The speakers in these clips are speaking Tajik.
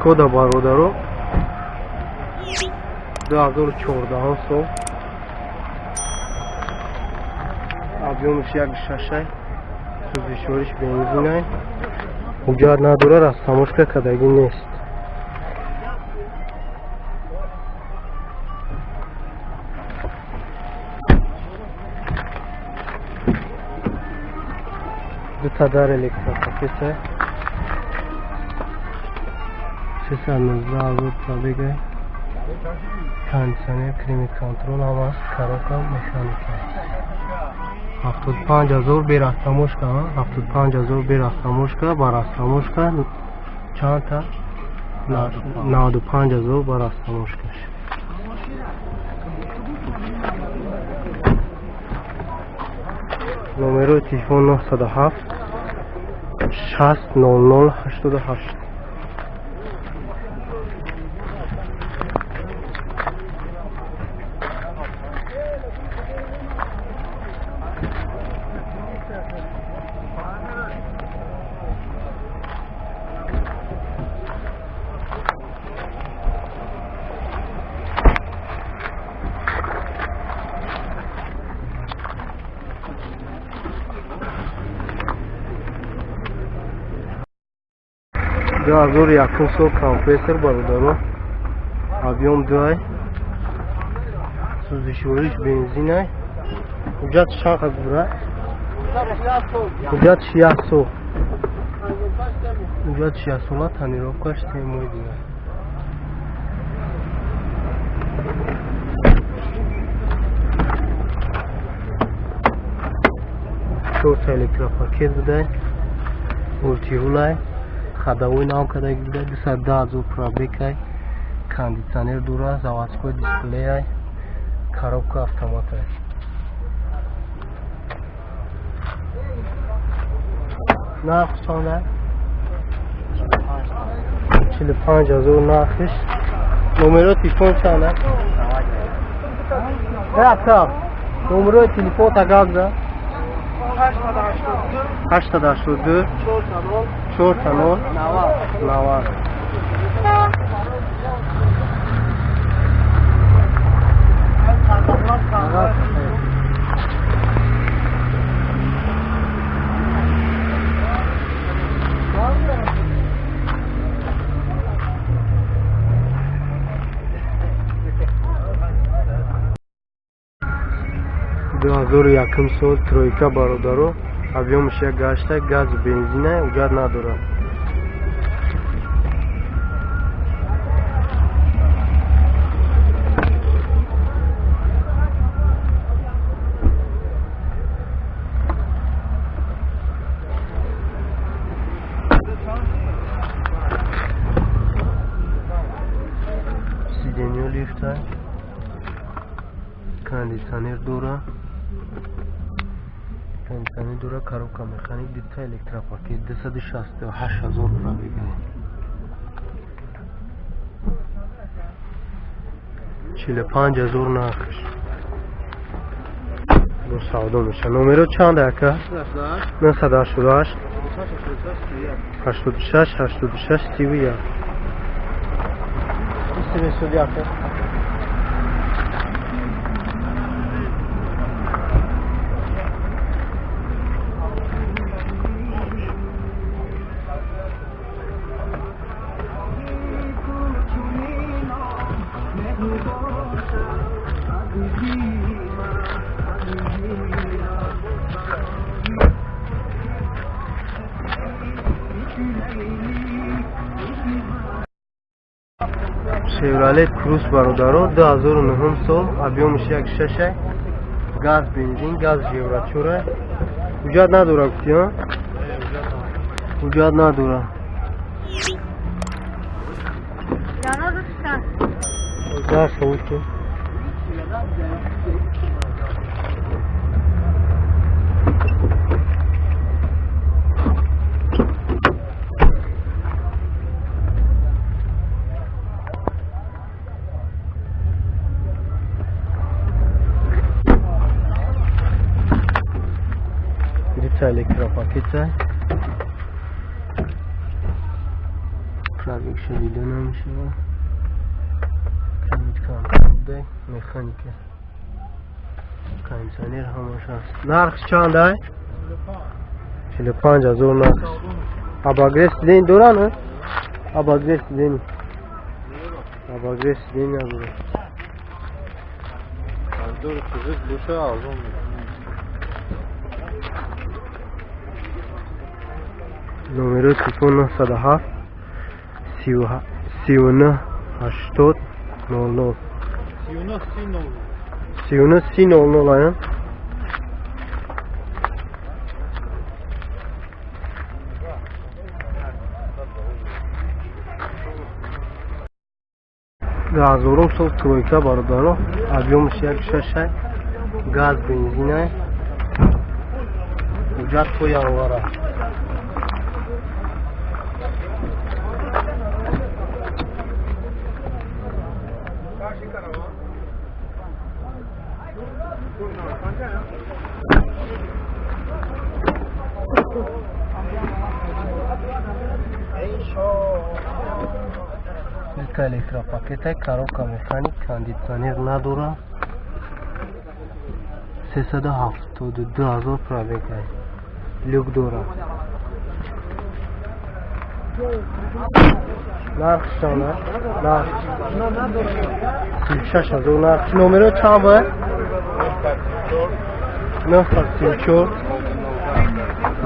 Шкода бародаро 2014 сол, объёмаш 1,6, сӯзишвориш бензинай, ҳуҷҷат надорад, растаможка кардагӣ нест. Дута дар электропакета, 319 000 пробега, кондиционер, климат контрол ҳам аст, коробка механика. 75 000 бе растаможка, 75 000 бе растаможка, ба растаможка чандта? 95 000 ба растаможкаш. Номерои телефон 907 60 00 88. 2001 сол компрессор бародаро, объём 2, сӯзишвориш бензинай, ҳуҷҷат чанд қад бура? Ҳуҷҷатш як сол, ҳуҷҷатш як сола, тонировкаш 3 моҳи дигар. Чорта электропакет будай, мультирулай, ходовой нав кардаги буда, 210 000 пробегай, кондиционер дора, заводской дисплеяй, коробка автоматай. Нарх чанда? 45 000 нархиш. Номерои телефон чанда? Ака, номерои телефон тагак за? 882 4 0 90. 2001 сол тройка бародаро, объёмаш 1,8, газ бензина, ҳуҷҷат надорад. Сиденьё лифта, кондиционер дора, кондиционер дора, коробка механик, дута электропакет, 268 000 пробега, 45 000 нархш, бо савдо меша. Номеро чанд, ака? 988 86 86 31. Исти. Шевролет Круз бародаро, 2009 сол, объёмаш 1,6, газ бензин, газ евро чора, ҳуҷҷат надора гуфти, ҳуҷҷат надора. Да, слушайте. Дута электропакета. Багажникша дида намешавад. Климат контрол, механика. Кондиционер ҳамаш ҳаст. Нархш чанд ай? 45 ҳазор нархш. Обогрев сиденье дора на? Обогрев сиденье. Обогрев сиденье надора. Номеро телефон 907 39 80 00. 39 30 00 ая. Ҳазорум сол тройка бародаро, объёмш 1.6, газ бензина, ҳуҷҷат то январа. Электропакета, коробка механик, кондиционер надора. 372 ҳазор пробега. Люк дора. Нарх чанд? Нарх 36 ҳазор нарх. Номеро чанд буд? 934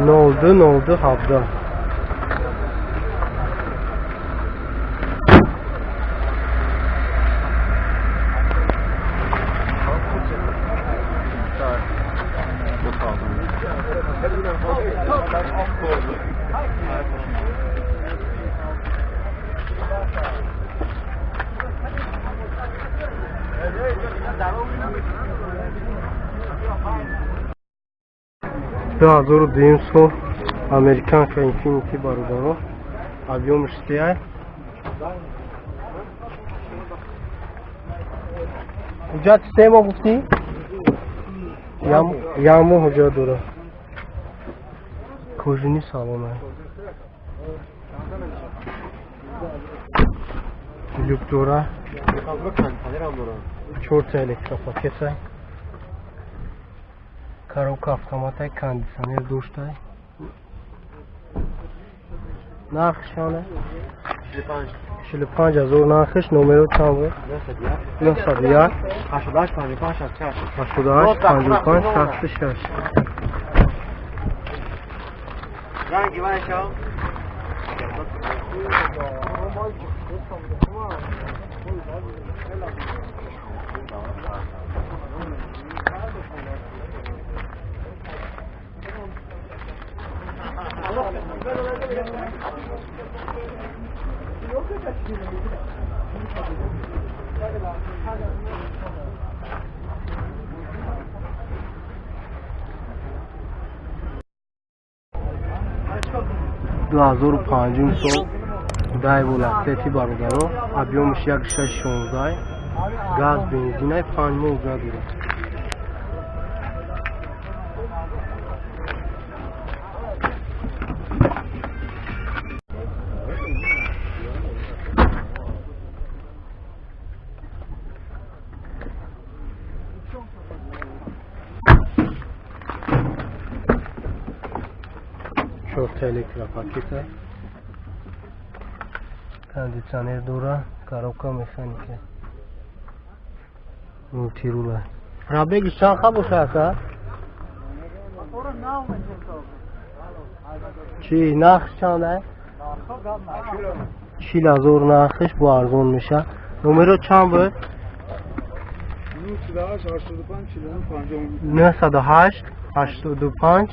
02 02 17. Ду ҳазору дуюм сол американка Инфинити бародаро, объёмш сеай. Ҳуҷҷат се моҳ гуфтӣ? Як моҳ ҳуҷҷат дора. Кожини салона. Люк дора. Чорта электропакета. Коробка автомата, кондиционер доштай. Нархш чанд? 45 ҳазор нархш. Номеро чанд буд? 901 88 55 66. 88 55 66. Ду ҳазору панҷум сол Дайво Лацетти бародаро, объёмш 1.6 16, газ бензинай, 5 моҳ газ дорад. Чорта электропакета, кондиционер дора, коробка механика, мультирула. Пробеги чанд ха боша ака? Чи нарх чанд ай? 40 ҳазор нархш, бо арзон меша. Номеро чанд буд? 908 85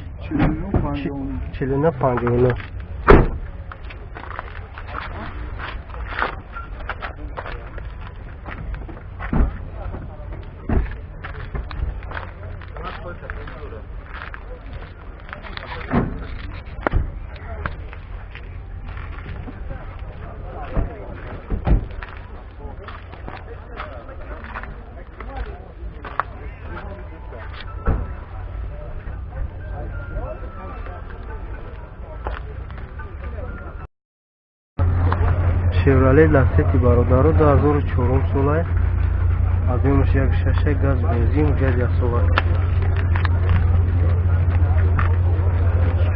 49 59. Chevrolet Lacetti бародаро 2004 солай. Объемаш 1,6, газ, бензин, газ ясова.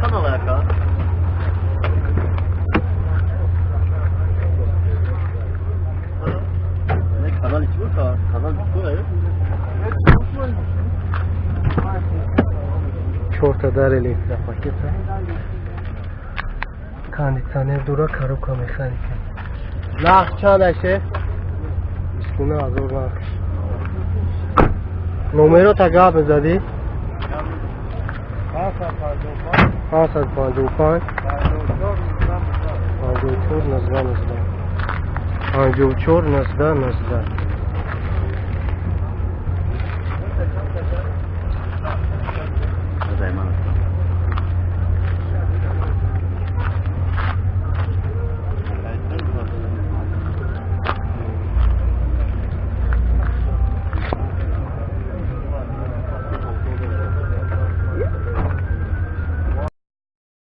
Канал ака? Не канал чӣ буд? Канал бисёр. Чорта дар электропакета. Кондитсионер дора, коробка механика. Нарх чанд аше? 29 000 нарх. Номерота гап мезадӣ? 555 54 19 19 54 19 19.